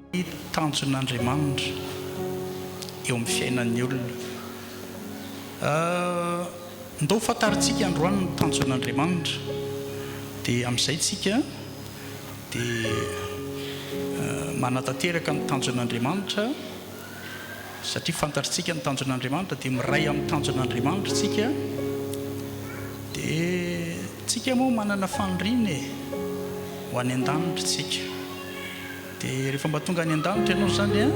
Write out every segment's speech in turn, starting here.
Ny tanjon'Andriamanitra eo amin'ny fiainan'ny olona. Ndao fantarintsika androany ny tanjon'Andriamanitra, dia amin'izay tsika dia manatanteraka ny tanjon'Andriamanitra, satria fantatritsika ny tanjon'Andriamanitra dia miray amin'ny tanjon'Andriamanitra tsika, dia tsika moa manana faniriana e, ho any an-danitra tsika. Dia rehefa mba tonga any an-danitra ianao izany an,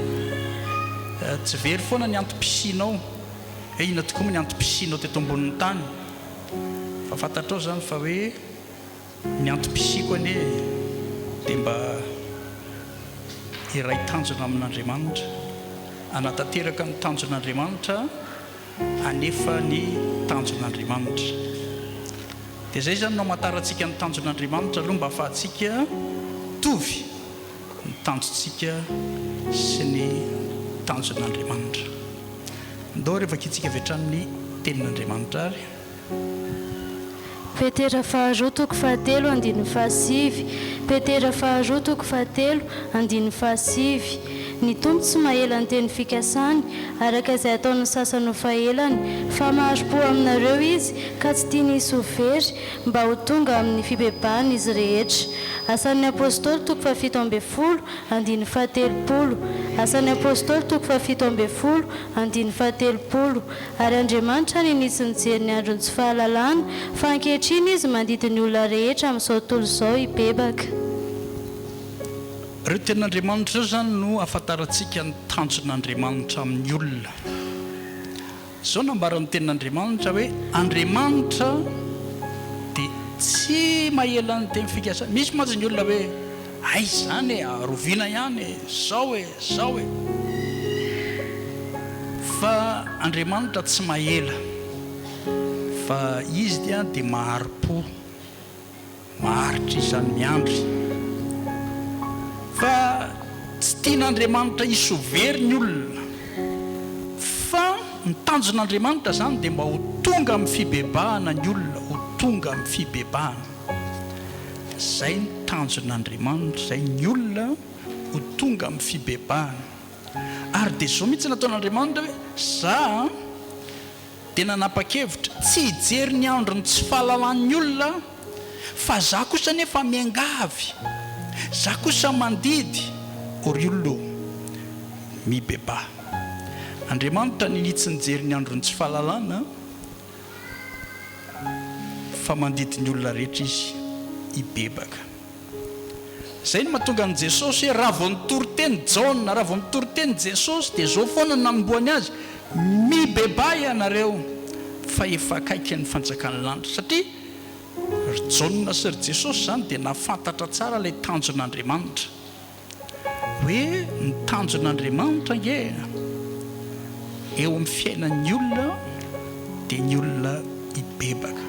tsy very foana ny antom-pisianao, hoe inona tokoa moa ny antom-pisianao teto ambonin'ny tany, fa fantatrao izany fa hoe ny antom-pisiako anie dia mba hiray tanjona amin'Andriamanitra, hanatanteraka ny tanjon'Andriamanitra hanefa ny tanjon'Andriamanitra. Dia izay izany no hamantarantsika ny tanjon'Andriamanitra aloha mba hahafahantsika mitovy ny tanjontsika sy ny tanjon'Andriamanitra. Ndao ary vakintsika avy hatrany ny tenin'Andriamanitra ary. Petera faharoa toko fahatelo andininy fahasivy Petera faharoa toko fahatelo andininy fahasivy Ny Tompo tsy mahela ny teny fikasany, araka izay ataon'ny sasany ho fahelany, fa mahari-po aminareo Izy, ka tsy tiany hisy ho very, mba ho tonga amin'ny fibebahana izy rehetra. Asan'ny Apostoly toko fahafito ambinifolo andininy fahatelopolo Asan'ny Apostoly toko fahafito ambinifolo andininy fahatelopolo Ary Andriamanitra ninia tsy nijery ny andron'ny tsy fahalalana, fa ankehitriny Izy mandidy ny olona rehetra amin'izao tontolo izao hibebaka. Ireo tenin'Andriamanitra ireo izany no ahafantarantsika ny tanjon'Andriamanitra amin'ny olona. Izao no ambaran'ny tenin'Andriamanitra hoe, Andriamanitra dia tsy mahela ny teny fikasana. Misy mantsy ny olona hoe, Aiza izany e, arovina ihany e, zao e, zao e. Fa Andriamanitra tsy mahela, fa Izy dia dia mahari-po, maharitra Izy izany miandry. Fa tsy tian'Andriamanitra hisy ho very ny olona, fa ny tanjon'Andriamanitra izany dia mba ho tonga amin'ny fibebahana ny olona, ho tonga amin'ny fibebahana. Izay ny tanjon'Andriamanitra, izay ny olona ho tonga amin'ny fibebahana. Ary dia izao mihitsy nataon'Andriamanitra hoe, Za dia nanapa-kevitra tsy hijery ny andron'ny tsy fahalalan'ny olona aho, fa za kosa anefa miangavy, za kosa mandidy, ô ry olona ô, mibebaha. Andriamanitra ninia tsy nijery ny andron'ny tsy fahalalana, fa mandidy ny olona rehetra Izy hibebaka. Izay no mahatonga an'i Jesosy hoe raha vao nitory teny Jaona, raha vao nitory teny Jesosy dia izao foana no nanombohany azy, mibebaha ianareo fa efa akaiky ny fanjakan'ny lanitra. Satria ry Jaona sy ry Jesosy izany dia nahafantatra tsara ilay tanjon'Andriamanitra. Hoe ny tanjon'Andriamanitra ange eo amin'ny fiainan'ny olona dia ny olona hibebaka.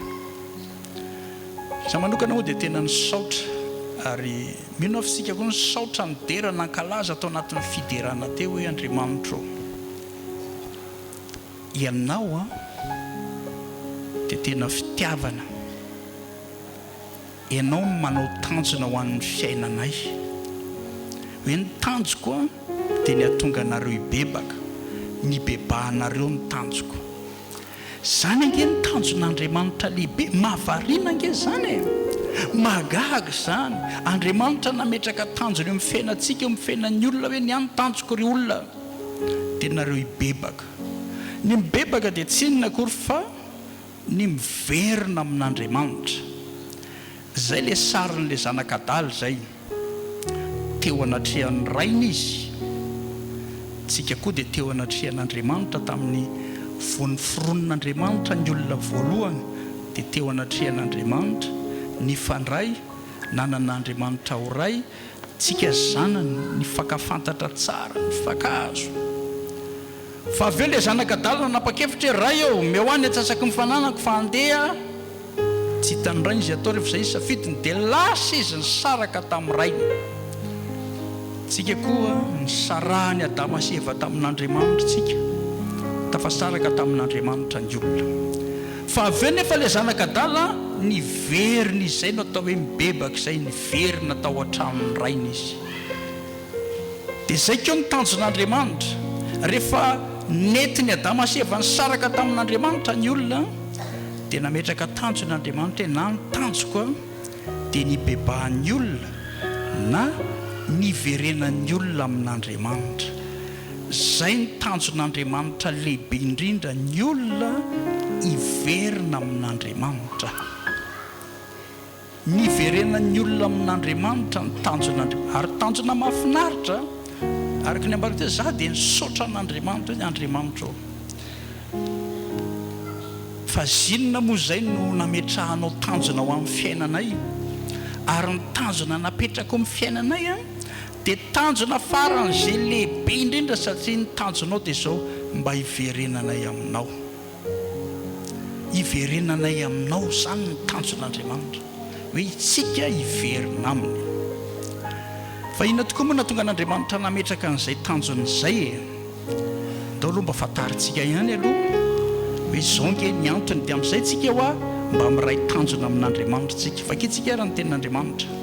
Izaho manokana moa dia tena nisaotra ary mino aho fa isika koa nisaotra nidera nankalaza tao anatin'ny fiderana teo hoe Andriamanitra ô, Ianao an dia tena fitiavana. Ianao no manao tanjona ho an'ny fiainanay. Hoe ny tanjoko an, dia ny hahatonga anareo hibebaka. Ny hibebahanareo no tanjoko. Izany ange ny tanjon'Andriamanitra lehibe. Mahavariana ange izany e! Mahagaga izany. Andriamanitra nametraka tanjona eo amin'ny fiainantsika, eo amin'ny fiainan'ny olona hoe ny ahy ny tanjoko ry olona, dia nareo hibebaka. Ny mibebaka dia tsy inona akory fa. Ny miverina amin'Andriamanitra. Izay ilay sarin'ilay zanak'adala izay. Teo anatrehan'ny Rainy izy. Tsika koa dia teo anatrehan'Andriamanitra tamin'ny vao noforonin'Andriamanitra ny olona voalohany dia teo anatrehan'Andriamanitra, nifandray, nanana Andriamanitra ho Ray, tsika zanany, nifankafantatra tsara, nifankahazo. Fa avy eo ilay zanaka adala nanapa-kevitra hoe, Ray ô, omeo ahy ny antsasaky ny fananako fa handeha aho. Tsy hitan'ny rainy izay atao rehefa izay ny safidiny, dia lasa izy nisaraka tamin'ny rainy. Tsika koa, nisarahan'i Adama sy Eva tamin'Andriamanitra isika. Tafasaraka tamin'Andriamanitra ny olona. Fa avy eo nefa ilay zanaka adala niverina izy, izay no atao hoe mibebaka izay, niverina tao an-tranon'ny rainy izy. Dia izay koa ny tanjon'Andriamanitra. Rehefa nentin'i Adama sy Eva nisaraka tamin'Andriamanitra ny olona, dia nametraka tanjona Andriamanitra hoe na ny tanjoko dia ny hibebahan'ny olona na ny hiverenan'ny olona amin'Andriamanitra. Izay ny tanjon'Andriamanitra lehibe indrindra, ny olona hiverina amin'Andriamanitra. Ny hiverenan'ny olona amin'Andriamanitra ny tanjon'Andriamanitra. Ary tanjona mahafinaritra, araka ny ambarako teo, izaho dia nisaotra an'Andriamanitra hoe, Andriamanitra ô, fa zinona moa izay no nametrahanao tanjona ho amin'ny fiainanay? Ary ny tanjona napetrako amin'ny fiainanay dia tanjona faran'izay lehibe indrindra satria ny tanjonao dia izao, mba hiverenanay aminao. Hiverenanay aminao, izany ny tanjon'Andriamanitra, hoe itsika hiverina Aminy. Fa inona tokoa moa nahatonga an'Andriamanitra nametraka an'izay tanjony izay e? Ndao aloha mba fantarintsika ihany aloha hoe izao ange ny antony, dia amin'izay tsika hoa mba miray tanjona amin'Andriamanitra tsika. Vakintsika ary ny tenin'Andriamanitra.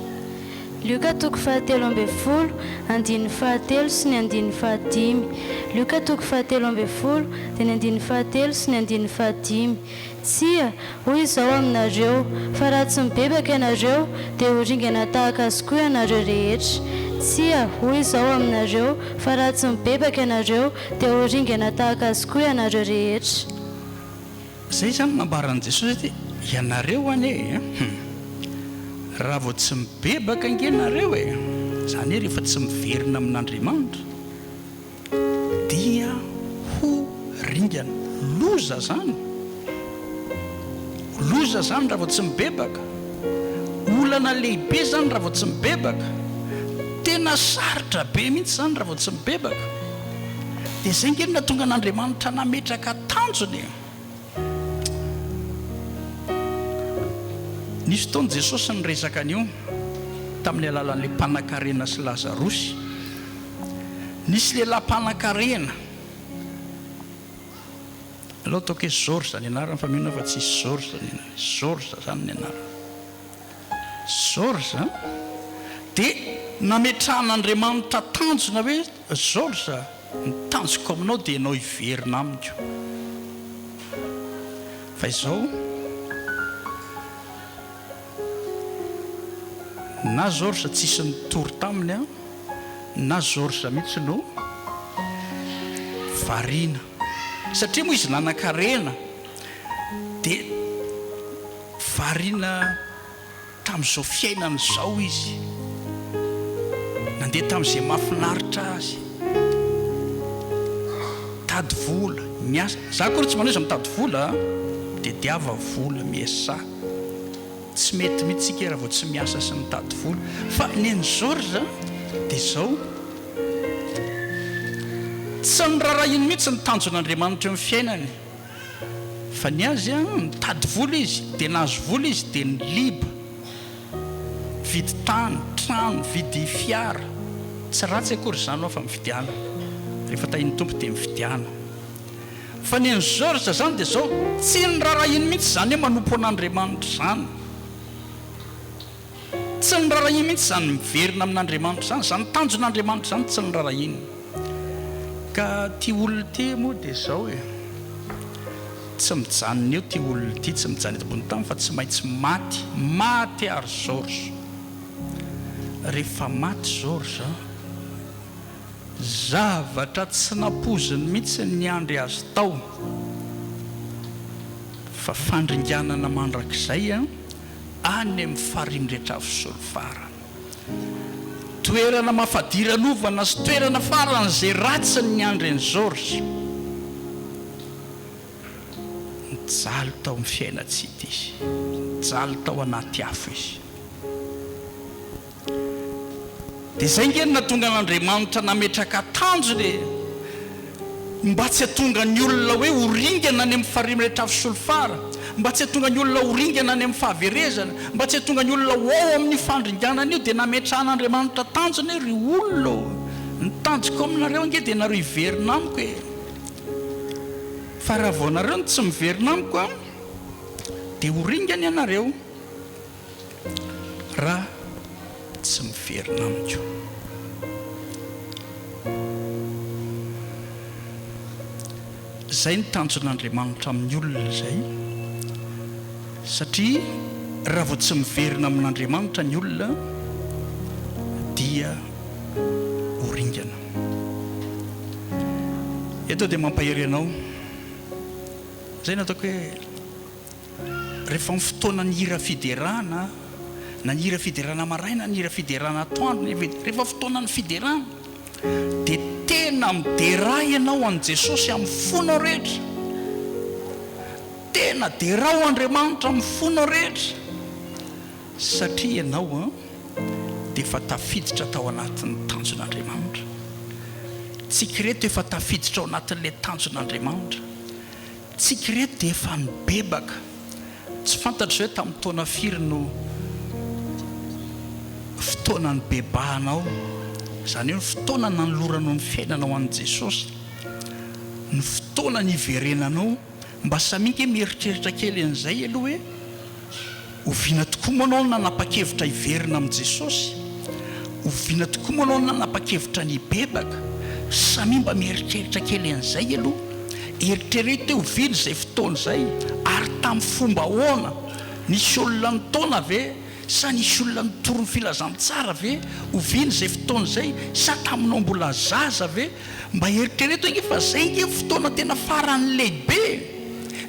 Lioka toko fahatelo ambin'ny folo, andininy fahatelo sy ny andininy fahadimy. Lioka toko fahatelo ambin'ny folo, dia ny andininy fahatelo sy ny andininy fahadimy. Tsia, hoy Izaho aminareo, fa raha tsy mibebaka ianareo, dia ho ringana tahaka azy koa ianareo rehetra. Tsia, hoy Izaho aminareo, fa raha tsy mibebaka ianareo, dia ho ringana tahaka azy koa ianareo rehetra. Izay izany no nambaran'i Jesosy hoe, Ianareo anie e, hum, raha vao tsy mibebaka ange nareo e, izany hoe rehefa tsy miverina amin'Andriamanitra, dia ho ringana. Loza izany! Loza izany raha vao tsy mibebaka. Olana lehibe izany raha vao tsy mibebaka. Tena sarotra be mihitsy izany raha vao tsy mibebaka. Dia izay ange no nahatonga an'Andriamanitra nametraka tanjona e! Nisy fotoana Jesosy niresaka an'io tamin'ny alalan'ilay mpanankarena sy Lazarosy. Nisy lehilahy mpanankarena, aleo ataoko hoe Georges ny anarany fa mino aho fa tsisy Georges ny anarany, Georges izany ny anarany. Georges dia nametrahan'Andriamanitra tanjona hoe, Georges, ny tanjoko aminao dia ianao hiverina amiko. Fa izao, na Georges tsisy nitory taminy an, na Georges mihitsy no variana. Satria moa izy nanan-karena dia. Variana tamin'izao fiainana izao izy. Nandeha tamin'izay mahafinaritra azy. Mitady vola, miasa. Za akory tsy manao izy mitady vola a! Tediava vola, miasà. Tsy mety mihitsy isika raha vao tsy miasa sy mitady vola. Fa ny an'i Georges dia izao, tsy nirarahiany mihitsy ny tanjon'Andriamanitra eo amin'ny fiainany. Fa ny azy an, nitady vola izy, dia nahazo vola izy dia niliba. Nividy tany, trano, nividy fiara. Tsy ratsy akory izany hoa fa mividiana. Rehefa tahin'ny Tompo dia mividiana. Fa ny an'i Georges izany dia izao, tsy nirarahiany mihitsy izany hoe manompo an'Andriamanitra izany. Tsy nirarahiany mihitsy izany miverina amin'Andriamanitra izany, izany tanjon'Andriamanitra izany tsy nirarahiany. Ka ity olona ity moa dia izao e, tsy mijanona eo ity olona ity, tsy mijanona eto ambony tany fa tsy maintsy maty, maty ary Georges. Rehefa maty Georges, zavatra tsy nampoiziny mihitsy ny niandry azy tao, fa fandringanana mandrakizay an. any amin'ny farimretra avy solifara. Toerana mafadiranovana sy toerana faran'izay ratsy ny niandry an'i George. Nijaly tao amin'ny fiainan-tsy hita izy. Nijaly tao anaty afo izy. Dia izay ange no nahatonga an'Andriamanitra nametraka tanjona e! Mba tsy hahatonga ny olona hoe ho ringana any amin'ny farihy mirehitra afo solifara, mba tsy hahatonga ny olona ho ringana any amin'ny fahaverezana, mba tsy hahatonga ny olona ho ao amin'io fandringanana io, dia nametrahan'Andriamanitra tanjona hoe, ry olona ô, ny tanjoko aminareo ange dia nareo hiverina amiko e! Fa raha vao nareo no tsy miverina amiko an, dia ho ringana ianareo. Raha tsy miverina amiko. Izay ny tanjon'Andriamanitra amin'ny olona izay, satria raha vao tsy miverina amin'Andriamanitra ny olona dia ho ringana. Eto dia mampahery anao, izay no ataoko hoe rehefa amin'ny fotoanan'ny hira fiderana, na ny hira fiderana maraina, na ny hira fiderana atoandro, rehefa fotoanan'ny fiderana, dia tena miderà ianao an'i Jesosy amin'ny fonao rehetra. Tena derao Andriamanitra amin'ny fonao rehetra, satria ianao dia efa tafiditra tao anatin'ny tanjon'Andriamanitra. Tsika ireto efa tafiditra ao anatin'ilay tanjon'Andriamanitra. Tsika ireto dia efa nibebaka. Tsy fantatro izay hoe tamin'ny taona firy no fotoana nibebahanao, izany hoe ny fotoana nanoloranao ny fiainanao an'i Jesosy, ny fotoana niverenanao. Mba samia nge mieritreritra kely an'izay aloha hoe oviana tokoa moa anao no nanapa-kevitra hiverina amin'i Jesosy? Oviana tokoa moa anao no nanapa-kevitra ny hibebaka? Samia mba mieritreritra kely an'izay aloha. Eritrereto hoe oviana izay fotoana izay ary tamin'ny fomba ahoana? Nisy olona nitaona ve? Sa nisy olona nitory ny filazantsara ve? Oviana izay fotoana izay? Sa taminao mbola zaza ve? Mba eritrereto ange fa izay ange ny fotoana tena farany lehibe e!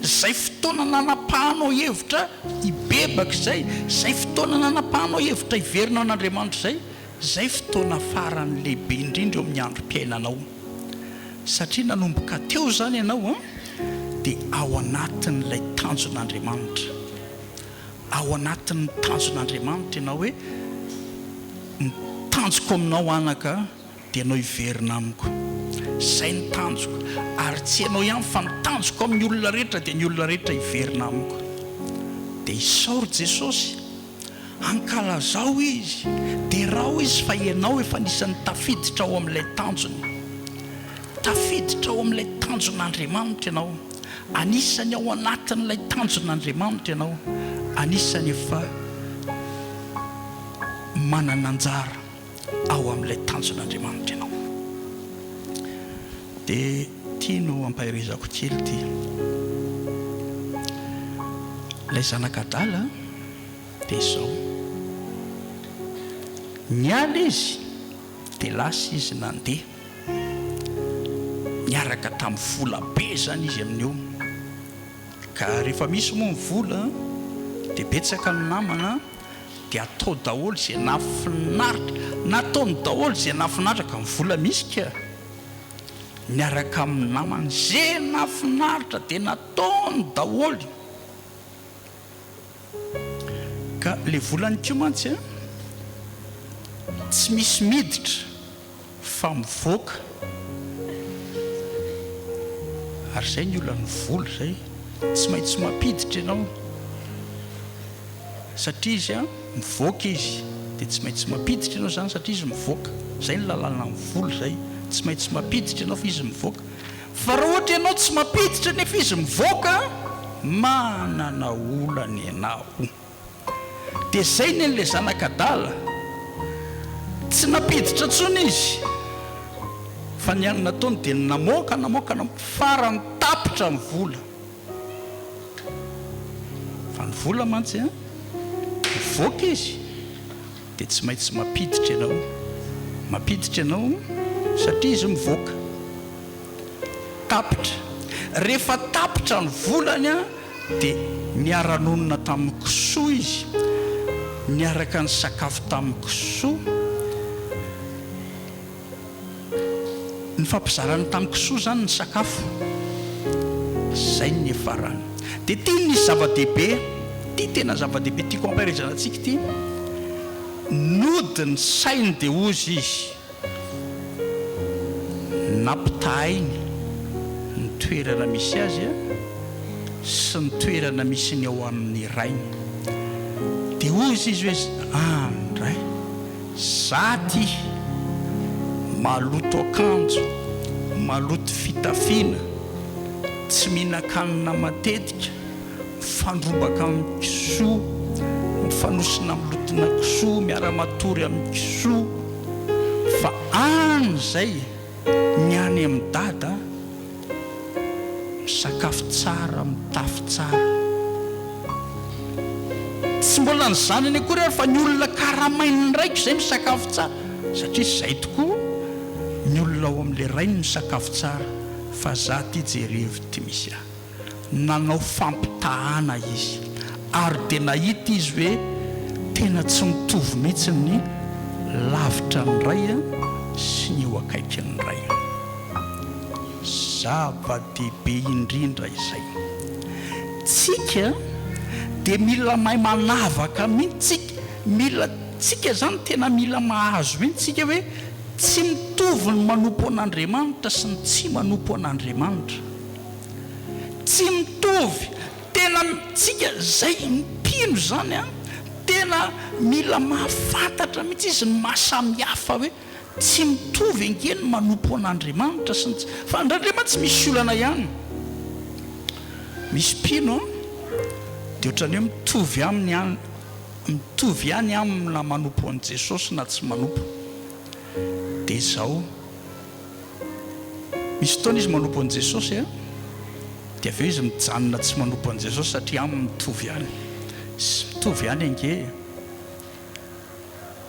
Izay fotoana nanapahanao hevitra hibebaka izay, izay fotoana nanapahanao hevitra hiverina amin'Andriamanitra izay, izay fotoana farany lehibe indrindra eo amin'ny androm-piainanao. Satria nanomboka teo izany ianao dia ao anatin'ilay tanjon'Andriamanitra. Ao anatin'ny tanjon'Andriamanitra ianao hoe, ny tanjoko aminao anaka dia ianao hiverina amiko. Izay ny tanjoko. Ary tsy ianao ihany fa ny tanjoko amin'ny olona rehetra dia ny olona rehetra hiverina amiko. Dia isaory Jesosy, ankalazao Izy, derao Izy fa ianao efa anisan'ny tafiditra ao amin'ilay tanjony. Tafiditra ao amin'ilay tanjon'Andriamanitra ianao. Anisan'ny ao anatin'ilay tanjon'Andriamanitra ianao. Anisan'ny efa manana anjara. ao amin'ilay tanjon'Andriamanitra ianao. Dia ity no ampaherezako kely ity. Ilay zanak'adala dia izao. Niala izy dia lasa izy nandeha. Niaraka tamin'ny vola be izany izy amin'io. Ka rehefa misy moa ny vola dia betsaka ny namana. Dia atao daholo izay nahafinaritra, nataony daholo izay nahafinaritra ka ny vola misy ka miaraka amin'ny namany, izay nahafinaritra dia nataony daholo. Ka ilay volany koa mantsy an, tsy misy miditra. Fa mivoaka. Ary izay ny olan'ny vola izay. Tsy maintsy mampiditra ianao. Satria izy an, mivoaka izy. Dia tsy maintsy mampiditra ianao izany satria izy mivoaka. Izay ny lalànan'ny vola izay. Tsy maintsy mampiditra ianao fa izy mivoaka. Fa raha ohatra ianao tsy mampiditra nefa izy mivoaka, manana olana ianao. Dia zay ny an'ilay zanak'adala. Tsy nampiditra intsony izy fa ny hany nataony dia ny namoaka, namoaka, namoaka, farany tapitra ny vola. Fa ny vola mantsy an, mivoaka izy dia tsy maintsy mampiditra ianao. Mampiditra ianao satria izy mivoaka. Tapitra. Rehefa tapitra ny volany an, Dia niara-nonina tamin'ny kisoa izy, niaraka nisakafo tamin'ny kisoa. Nifampizarana tamin'ny kisoa izany ny sakafo. Izay no niafarany. Dia ity nisy zava-dehibe, ity tena zava-dehibe tiako hampaherezana antsika ity. Nody ny sainy dia hozy izy. Nampitahainy ny toerana misy azy sy ny toerana misy ny ao amin'ny rainy. Dia hoy izy hoe, An, Ray, za ty maloto akanjo, maloto fitafiana, tsy mihinan-kanina matetika, Mifandrombaka amin'ny kisoa, mifanosina amin'ny lotina kisoa, miara-matory amin'ny kisoa, fa any izay ny any amin'i Dada. Misakafo tsara, mitafy tsara. Tsy mbola ny zanany akory ary fa ny olona karamain'ny raiko izay misakafo tsara. Satria izay tokoa, ny olona ao amin'ilay rainy misakafo tsara fa za ty jerevo ty misy ahy. Nanao fampitahana izy ary dia nahita izy hoe tena tsy mitovy mihitsy ny lavitra ny ray sy ny eo akaikin'ny ray. Zava-dehibe indrindra izay. Tsika dia mila mahay manavaka mihitsy tsika, mila tsika zany tena mila mahazo mihitsy tsika hoe tsy mitovy ny manompo an'Andriamanitra sy ny tsy manompo an'Andriamanitra. Tsy mitovy, tena tsika zay mpino zany an, tena mila mahafantatra mihitsy izy ny maha samy hafa hoe Tsy mitovy ange ny manompo an'Andriamanitra sy ny tsy, fa indraindray mantsy misy olana ihany. Misy mpino an, dia ohatran'ny hoe mitovy aminy ihany, mitovy ihany aminy na manompo an'i Jesosy na tsy manompo. Dia izao, misy fotoana izy manompo an'i Jesosy an, dia avy eo izy mijanona tsy manompo an'i Jesosy satria aminy mitovy ihany. Sy mitovy ihany ange e.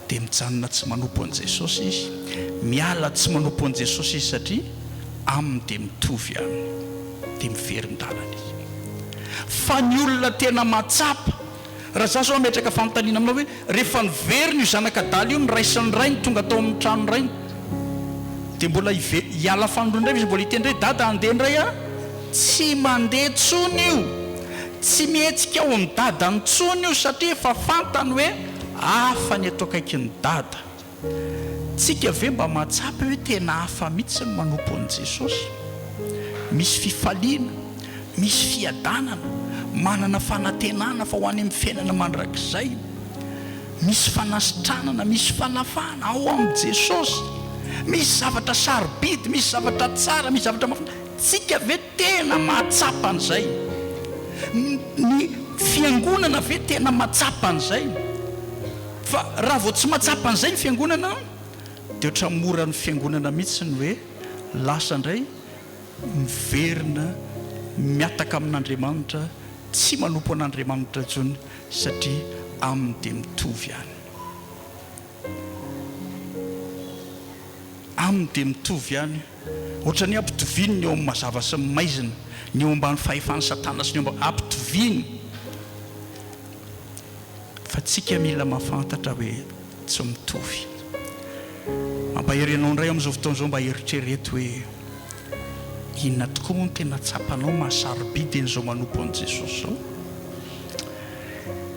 Dia mijanona tsy manompo an'i Jesosy izy. Miala tsy manompo an'i Jesosy izy satria aminy dia mitovy ihany. Dia miverin-dalana izy. Fa ny olona tena mahatsapa, raha za zao hametraka fanontaniana aminao hoe, rehefa niverina io zanak'adala io noraisin'ny rainy tonga tao amin'ny tranon'ny rainy, dia mbola hiala fanindroany indray ve izy, mbola hiteny indray, dada handeha indray aho? Tsy mandeha intsony io. Tsy mihetsika ao amin'ny dadany intsony io satria efa fantany hoe hafa ny eto akaikin'i dada. Tsika ve mba mahatsapa hoe tena hafa mihitsy ny manompo an'i Jesosy? Misy fifaliana, misy fiadanana, manana fanantenana fa ho any amin'ny fiainana mandrakizay. Misy fanasitranana, misy fanafahana ao amin'i Jesosy. Misy zavatra sarobidy, misy zavatra tsara, misy zavatra mahafinaritra. Tsika ve tena mahatsapa an'izay? Ny fiangonana ve tena mahatsapa an'izay? Fa raha vao tsy mahatsapa an'izay ny fiangonana dia ohatran'ny mora ny fiangonana mihitsy ny hoe lasa indray miverina mihataka amin'Andriamanitra, tsy manompo an'Andriamanitra intsony satria aminy dia mitovy ihany. Aminy dia mitovy ihany. Ohatran'ny hoe ampitoviany ny eo amin'ny mazava sy ny maizina, ny eo ambany fahefan'i Satana sy ny eo ambany, ampitoviany. Fa tsika mila mahafantatra hoe tsy mitovy. Mampahery anao indray amin'izao fotoana izao mba eritrereto hoe inona tokoa moa no tena tsapanao maha sarobidy an'izao manompo an'i Jesosy izao?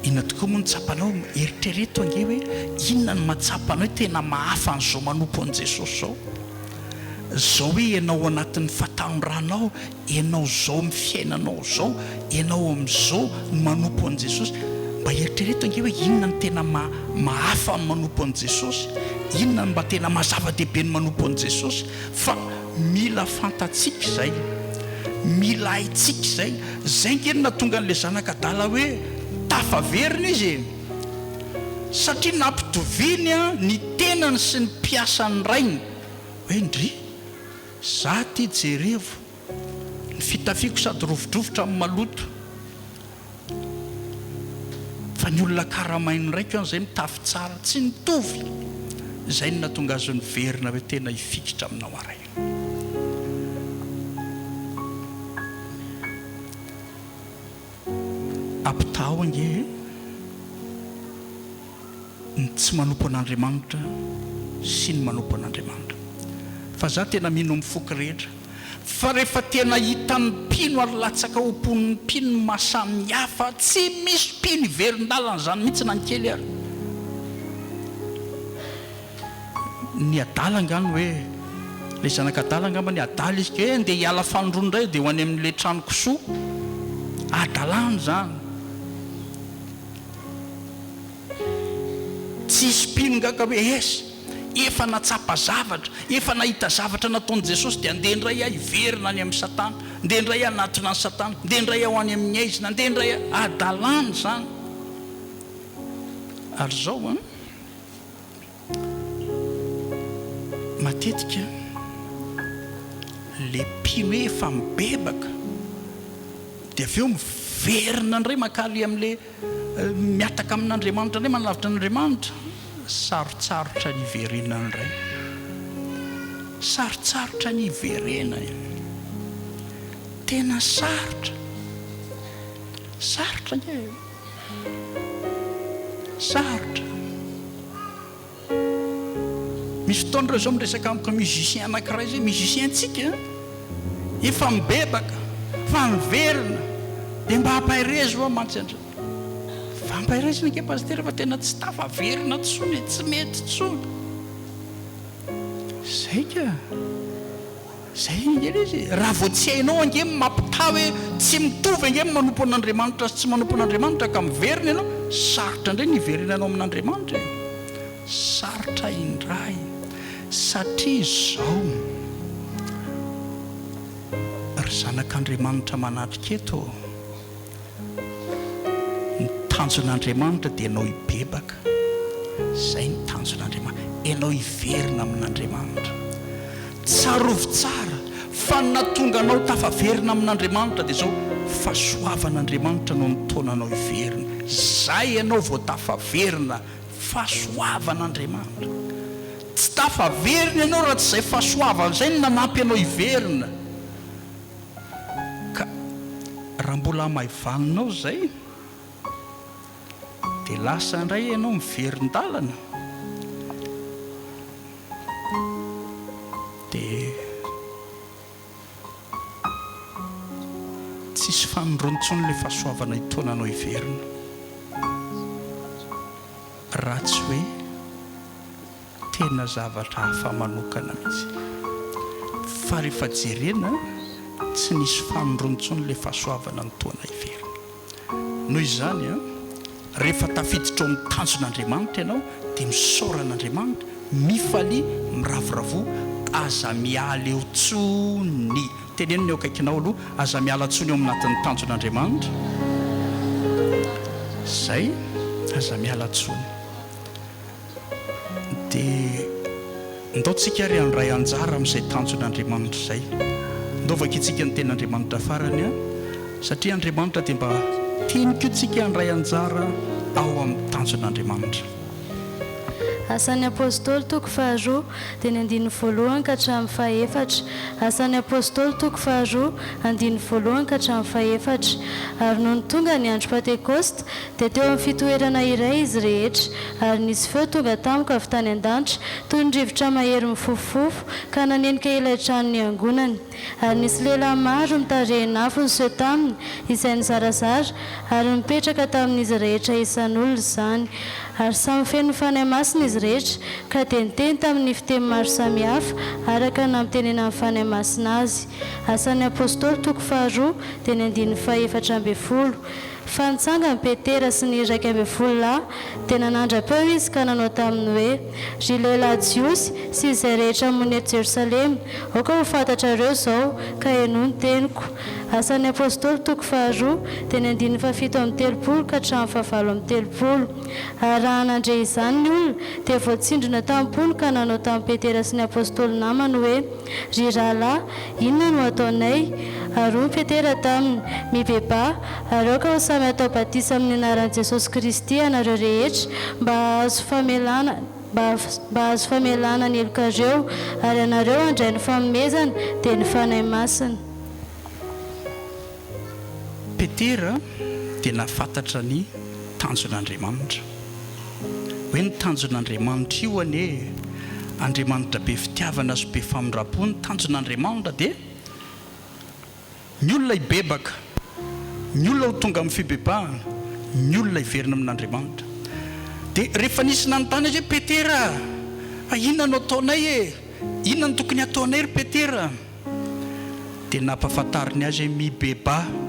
Inona tokoa moa no tsapanao? Eritrereto ange hoe inona no mahatsapanao hoe tena mahafa an'izao manompo an'i Jesosy izao? Izao hoe ianao ao anatin'ny fahatanoranao, ianao izao amin'ny fiainanao izao, ianao amin'izao no manompo an'i Jesosy. Mba eritrereto ange hoe inona no tena mahafa ny manompo an'i Jesosy? Inona no mba tena maha zava-dehibe ny manompo an'i Jesosy? Fa mila fantatsika izay. Mila haintsika izay. Izay ange no nahatonga an'ilay zanak'adala hoe tafaverina izy e! Satria nampitoviany ny tenany sy ny mpiasan'ny rainy. Hoe ndry, za ty jerevo, ny fitafiako sady rovidrovitra no maloto. Fa ny olona karamain'ny raiko an izay mitafy tsara, tsy nitovy. Izay no nahatonga azy niverina hoe tena hifikitra aminao aho ray. Ampitahao ange e! Ny tsy manompo an'Andriamanitra sy ny manompo an'Andriamanitra. Fa za tena mino amin'ny foko rehetra fa rehefa tena hitan'ny mpino ary latsaka ao am-pon'ny mpino ny maha samy hafa, tsy misy mpino hiverin-dalana izany mihitsy na ny kely ary. Ny adala angaha no hoe, ilay zanak'adala angamba ny adala izy ka hoe ndeha hiala fanindroany indray dia ho any amin'ilay trano kisoa. Adalana izany. Tsy hisy mpino nga ka hoe es, efa natsapa zavatra, efa nahita zavatra nataon'i Jesosy dia andeha indray aho hiverina any amin'i Satana, andeha indray aho hanatona an'i Satana, andeha indray aho any amin'ny haizina, andeha indray aho, hadalana izany. Ary izao an, Matetika le mpino hoe efa mibebaka. Dia avy eo miverina indray makaly amin'ilay mihataka amin'Andriamanitra indray, manalavitra an'Andriamanitra. Sarotsarotra ny hiverenana indray. Sarotsarotra ny hiverenana e. Tena sarotra. Sarotra ange e. Sarotra. Misy fotoana ireo izao miresaka amiko musicien anankiray izay, musicien tsika efa mibebaka fa miverina dia mba ampaherezo aho mantsy andry. Fa ampaherezina ange pasitera fa tena tsy tafaverina intsony e, tsy mety intsony. Zay ka. Zay ange ilay izy e. Raha vao tsy hainao ange ny mampitaha hoe tsy mitovy ange ny manompo an'Andriamanitra sy tsy manompo an'Andriamanitra ka miverina ianao, sarotra indray ny hiverenanao amin'Andriamanitra e. Sarotra indray satria izao ry zanak'Andriamanitra manatrika eto ô. Ny tanjon'Andriamanitra dia ianao hibebaka. Izay ny tanjon'Andriamanitra. Ianao hiverina amin'Andriamanitra. Tsarovy tsara fa ny nahatonga anao tafaverina amin'Andriamanitra dia izao, fahasoavan'Andriamanitra no nitaona anao hiverina. Izay ianao vao tafaverina, fahasoavan'Andriamanitra. Tsy tafaverina ianao raha tsy izay fahasoavana izay no nanampy anao hiverina. Ka raha mbola hamaivaninao izay dia lasa indray ianao miverin-dalana dia tsisy fanindroany intsony ilay fahasoavana hitaona anao hiverina raha tsy hoe Tena zavatra hafa manokana mihitsy. Fa rehefa jerena, tsy nisy fanondrony intsony ilay fahasoavana ny taona hiverina. Noho izany, rehefa tafiditra ao amin'ny tanjon'Andriamanitra ianao, dia misaora an'Andriamanitra, mifalia, miravoravoa, aza miala eo intsony. Teneno ny eo akaikinao aloha, aza miala intsony eo aminatin'ny tanjon'Andriamanitra. Izay, aza miala intsony. Dia ndao tsika ary handray anjara amin'izay tanjon'Andriamanitra izay. Ndao vakintsika ny tenin'Andriamanitra farany an, satria Andriamanitra dia mba tiany koa tsika handray anjara ao amin'ny tanjon'Andriamanitra. Asan'ny Apostoly toko faharoa, dia ny andininy voalohany ka hatramin'ny fahefatra. Asan'ny Apostoly toko faharoa, andininy voalohany ka hatramin'ny fahefatra. Ary nony tonga ny andro Pantekosta, Dia teo amin'ny fitoerana iray izy rehetra, ary nisy feo tonga tamiko avy tany an-danitra, toy ny rivotra mahery mifofofofo, ka nanenika ilay trano niangonany. Ary nisy lehilahy maro mitarehin'afo niseho taminy, izay nizarazara, ary nipetraka tamin'izy rehetra isan'olona izany. Ary samy feno ny Fanahy Masina izy rehetra, ka dia niteny tamin'ny fiteny maro samihafa, araka ny nampitenenan'ny Fanahy Masina azy. Asan'ny Apostoly toko faharoa, dia ny andininy fahefatra ambinifolo. Fa nitsangana Petera sy ny 11 lahy, dia nanandra-peo izy ka nanao taminy hoe, Ry lehilahy Jiosy, sy izay rehetra monina eto Jerosalema, aoka ho fantatrareo izao, ka henoy ny teniko. Asan'ny Apostoly toko faharoa, dia ny andininy fahafito amby telopolo ka hatramin'ny fahavalo amby telopolo. Ary raha nandre izany ny olona, dia voatsindrona tamim-pony ka nanao tamin'i Petera sy ny Apostoly namany hoe, Ry rahalahy, inona no hataonay? Ary hoy Petera taminy, Mibebaha, ary aoka ho samy hatao batisa amin'ny anaran'i Jesosy Kristy ianareo rehetra, mba hahazo famelana, mba, mba hahazo famelana ny helokareo, ary ianareo handray ny fanomezana, dia ny Fanahy Masina. Petera dia nahafantatra ny tanjon'Andriamanitra. Hoe ny tanjon'Andriamanitra io anie, Andriamanitra be fitiavana sy be famindram-po, ny tanjon'Andriamanitra dia ny olona hibebaka, ny olona ho tonga amin'ny fibebahana, ny olona hiverina amin'Andriamanitra. Dia rehefa nisy nanontany azy hoe, Petera a, inona no ataonay e? Inona no tokony hataonay ry Petera? Dia nampahafantariny azy hoe, Mibebaha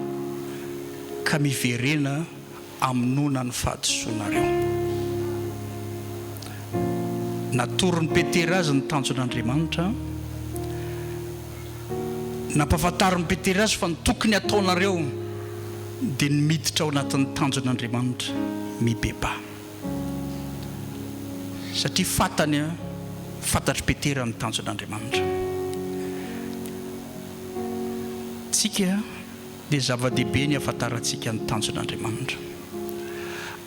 ka miverena hamonoana ny fahadisoanareo. Natoron'i Petera azy ny tanjon'Andriamanitra. Nampahafantarin'i Petera azy fa ny tokony hataonareo dia ny miditra ao anatin'ny tanjon'Andriamanitra, mibebaha. Satria fantany, fantatr'i Petera ny tanjon'Andriamanitra. Tsika. Dia zava-dehibe ny hahafantarantsika ny tanjon'Andriamanitra.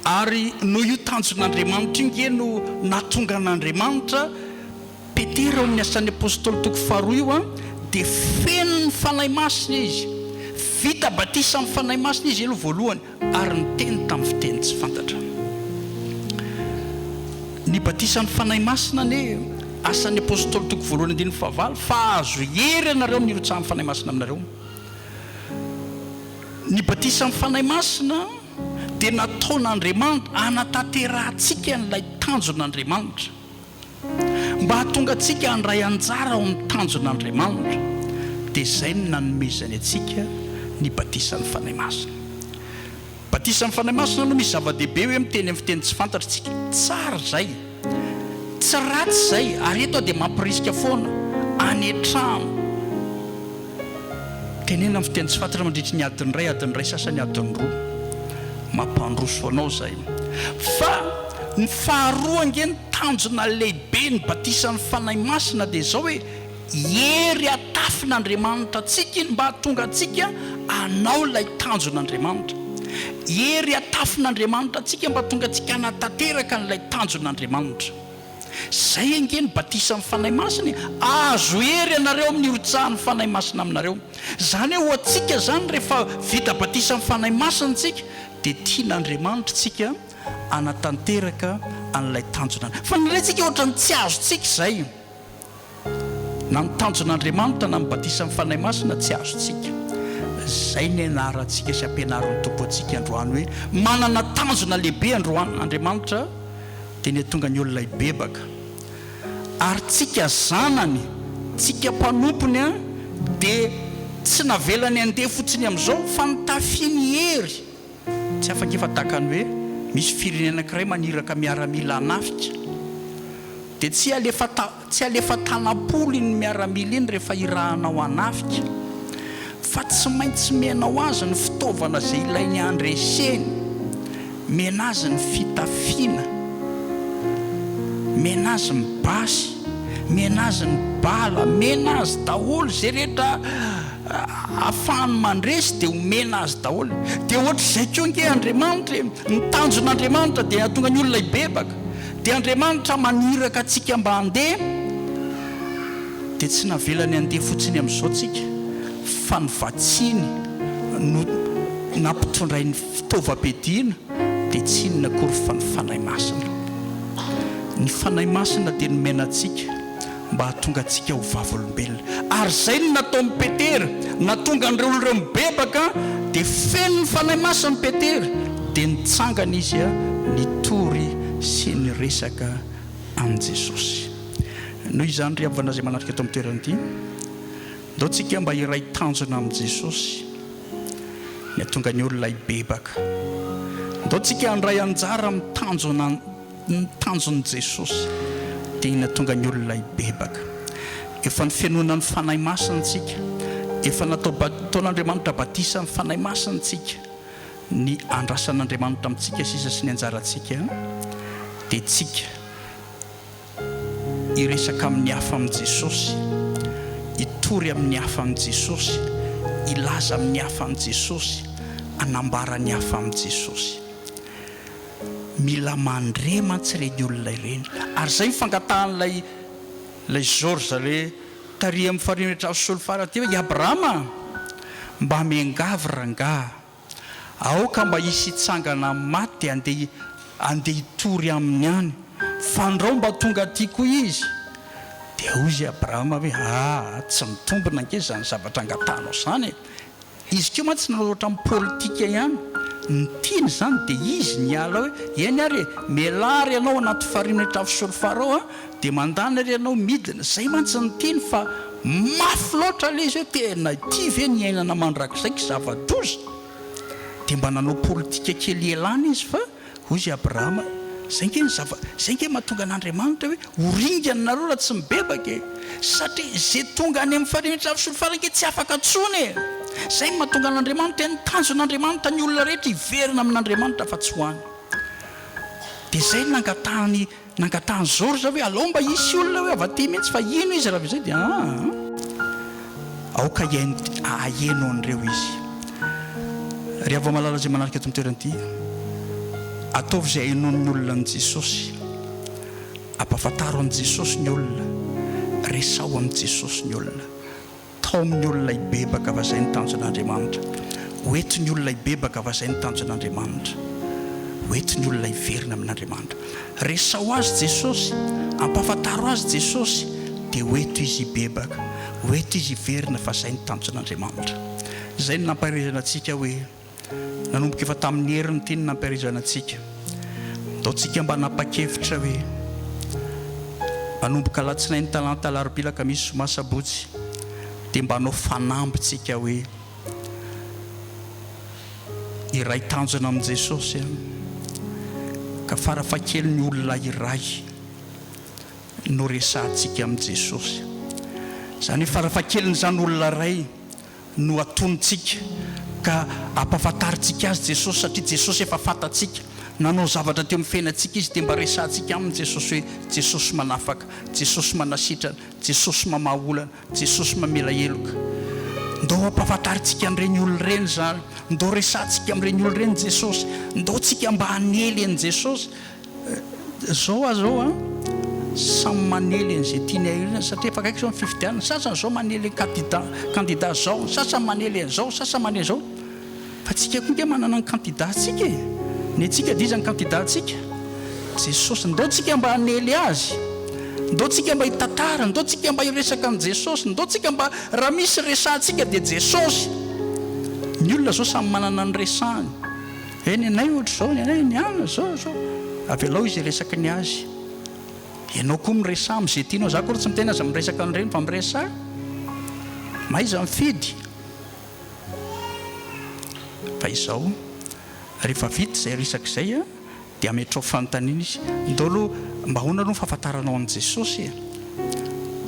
Ary noho io tanjon'Andriamanitra io nge no nahatonga an'Andriamanitra, Petera ao amin'ny Asan'ny Apostoly toko faharoa io an, dia feno ny Fanahy Masina izy. Vita batisa amin'ny Fanahy Masina izy aloha voalohany, ary niteny tamin'ny fiteny tsy fantatra. Ny batisan'ny Fanahy Masina anie, Asan'ny Apostoly toko voalohany andininy fahavalo, fa hahazo hery ianareo amin'ny hirotsahan'ny Fanahy Masina aminareo. Ny batisan'ny Fanahy Masina dia nataon'Andriamanitra hanatanterahantsika an'ilay tanjon'Andriamanitra. Mba hahatonga antsika handray anjara ao amin'ny tanjon'Andriamanitra, dia izay no nanomezany antsika ny batisan'ny Fanahy Masina. Batisan'ny Fanahy Masina aloha misy zava-dehibe hoe miteny amin'ny fiteny tsy fantatra isika. Tsara izay. Tsy ratsy izay, ary eto aho dia mampirisika foana, any an-trano. Teneno amin'ny fiteny tsy fantatra mandritry ny adiny iray, adiny iray sasany, adiny roa. Mampandroso anao izay. Fa ny faharoa ange ny tanjona lehibe ny batisan'ny Fanahy Masina dia izao hoe hery atafin'Andriamanitra antsika iny mba hahatonga antsika hanao ilay tanjon'Andriamanitra. Hery atafin'Andriamanitra antsika mba hahatonga antsika hanatanteraka an'ilay tanjon'Andriamanitra. Zay ange ny batisan'ny Fanahy Masina e! Ahazo hery ianareo amin'ny hirotsahan'ny Fanahy Masina aminareo. Izany hoe ho antsika izany rehefa vita batisan'ny Fanahy Masina isika dia tian'Andriamanitra isika hanatanteraka an'ilay tanjona. Fa indraindray tsika ohatran'ny tsy azontsika izay. Na ny tanjon'Andriamanitra na ny batisan'ny Fanahy Masina tsy azontsika. Izay ny ianarantsika sy ampianarin'ny Tompo antsika androany hoe manana tanjona lehibe androany Andriamanitra dia ny hahatonga ny olona hibebaka. Ary tsika zanany, tsika mpanompony dia tsy navelany handeha fotsiny amin'izao fa nitafiany hery. Tsy afaka efa tahaka ny hoe misy firenena anankiray maniraka miaramila hanafika dia tsy alefa tsy alefa tanam-polo iny miaramila iny rehefa irahanao hanafika fa tsy maintsy menao azy ny fitaovana izay ilainy handreseny, mena azy ny fitafiana, mena azy ny basy, mena azy ny bala, mena azy daholo izay rehetra Ahafahany mandresy dia omena azy daholo. Dia ohatr'izay koa ange Andriamanitra e! Ny tanjon'Andriamanitra dia hahatonga ny olona hibebaka. Dia Andriamanitra maniraka antsika mba handeha, dia tsy navelany handeha fotsiny amin'izao tsika, fa ny vatsiny no nampitondrainy fitaovam-piadiana, dia tsy inona akory fa ny Fanahy Masina. Ny Fanahy Masina dia nomena antsika. mba hahatonga antsika ho vavolombelona. Ary izay no nataon'i Petera, nahatonga an'ireo olona ireo mibebaka, dia feno ny Fanahy Masina Petera, dia nitsangana izy nitory sy niresaka an'i Jesosy. Noho izany ry havana izay manatrika eto amin'ny toerana ity, ndao tsika mba hiray tanjona amin'i Jesosy, ny hahatonga ny olona hibebaka. Ndao tsika handray anjara amin'ny tanjona. Ny tanjon'i Jesosy dia ny hahatonga ny olona hibebaka. Efa nofenoina ny Fanahy Masina isika, efa natao nataon'Andriamanitra batisa ny Fanahy Masina isika. Ny andrasan'Andriamanitra amintsika sisa sy ny anjarantsika dia tsika hiresaka amin'ny hafa amin'i Jesosy, hitory amin'ny hafa amin'i Jesosy, hilaza amin'ny hafa amin'i Jesosy, hanambara ny hafa amin'i Jesosy. Mila mandre mantsy ireny olona ireny. Ary izay ny fangatahan'ilay ilay Georges le tary amin'ny farihy solifara aty hoe, i Abrahama a! Mba miangavy rangaha, aoka mba hisy hitsangana amin'ny maty dia andeha andeha hitory aminy any, fandrao mba tonga aty koa izy. Dia hoy izy Abrahama hoe, aa, tsy mitombina ange izany zavatra angatahanao izany e! Izy koa mantsy nanao ohatran'ny politika ihany, ny tiany izany dia izy niala hoe eny ary e, mialà ary ianao anaty farihy afo solifara ao a, dia mandany ary ianao midina, izay mantsy ny tiany fa mafy loatra ilay izy hoe tena ity ve ny iainana mandrakizay ki zava-doza, dia mba nanao politika kely ialana izy fa. Hoy izy Abrahama, Izay ange ny zava, izay ange mahatonga an'Andriamanitra hoe ho ringana nareo raha tsy mibebaka e! Satria izay tonga any amin'ny farihy solifara ange tsy afaka intsony e! Izay no mahatonga an'Andriamanitra hoe ny tanjon'Andriamanitra ny olona rehetra hiverina amin'Andriamanitra fa tsy ho any. Dia izay no nangatahany Nangatahan'i Georges hoe alao mba hisy olona hoe avy aty mihitsy fa hino izy raha vao izay dia aa. Aoka hihaino haheno an'ireo izy. Ry hava-malala izay manaraka eto amin'ny toerana ity, ataovy izay hahenoan'ny olona an'i Jesosy. Ampahafantaro an'i Jesosy ny olona. Resaho amin'i Jesosy ny olona. Taomy ny olona hibebaka fa izay no tanjon'Andriamanitra. Ho ento ny olona hibebaka fa izay no tanjon'Andriamanitra. Ho ento ny olona hiverina amin'Andriamanitra. Resaho azy Jesosy, ampahafantaro azy Jesosy, dia ho ento izy hibebaka, ho ento izy hiverina fa izay no tanjon'Andriamanitra. Izay no nampaherezana antsika hoe nanomboka efa tamin'ny heriny ity no nampiarezana antsika. Ndao tsika mba hanapa-kevitra hoe manomboka alatsinainy talanta alarobia alakamisy zoma sabotsy dia mba hanao fanamby tsika hoe iray tanjona amin'i Jesosy an! Ka farafahakeliny olona iray no resahantsika amin'i Jesosy. Izany hoe farafahakeliny izany olona iray no atonintsika ka ampahafantarintsika azy Jesosy satria Jesosy efa fantatsika, nanao zavatra teo amin'ny fiainantsika Izy dia mba resahantsika aminy Jesosy hoe Jesosy manafaka, Jesosy manasitrana, Jesosy mamaha olana, Jesosy mamela heloka. Ndao ampahafantarintsika an'ireny olona ireny izany, ndao resahantsika amin'ireny olona ireny Jesosy, ndao tsika mba hanely an'i Jesosy. Zao aho zao an, samy manely an'izay tiany ahirina satria efa akaiky zao ny fifidianana, ny sasany zao manely ny candidat candidat zao, ny sasany manely an'izao, ny sasany manely an'izao, fa tsika koa nge manana ny candidat tsika e, ny antsika dia iza ny candidat tsika? Jesosy, ndao tsika mba hanely azy, ndao tsika mba hitantara, ndao tsika mba hiresaka an'i Jesosy, ndao tsika mba raha misy resahantsika dia Jesosy, ny olona zao samy manana ny resahany. He ny anay ohatr'izao, ny anay ny an zao zao. Avelao izy hiresaka ny azy. Ianao koa miresaha amin'izay tianao. Za akory tsy miteny aza miresaka an'ireny fa miresaha. Mahaiza mifidy. Fa izao, rehefa vita izay resaka izay an, dia ametrao fanontaniana izy. Ndao aloha, mba ahoana aloha ny fahafantaranao an'i Jesosy e?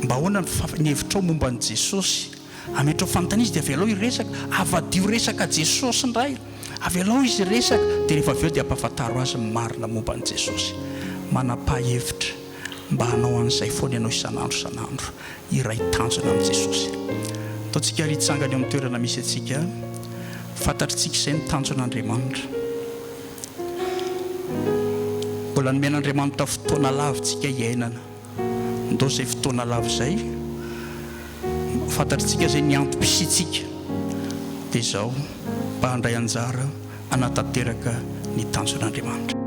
Mba ahoana ny hevitrao momba an'i Jesosy? Ametrao fanontaniana izy dia avelao hiresaka, avadio resaka Jesosy indray, avelao izy hiresaka, dia rehefa avy eo dia ampahafantaro azy ny marina momba an'i Jesosy. Manapaha hevitra mba hanao an'izay foana ianao isan'andro isan'andro, hiray tanjona amin'i Jesosy. Ataontsika ary hitsangana eo amin'ny toerana misy antsika, fantatritsika izay ny tanjon'Andriamanitra. Mbola nomen'Andriamanitra fotoana lava tsika hiainana. Ndao izay fotoana lava izay, fantatritsika izay ny antom-pisiantsika dia izao, mba handray anjara hanatanteraka ny tanjon'Andriamanitra.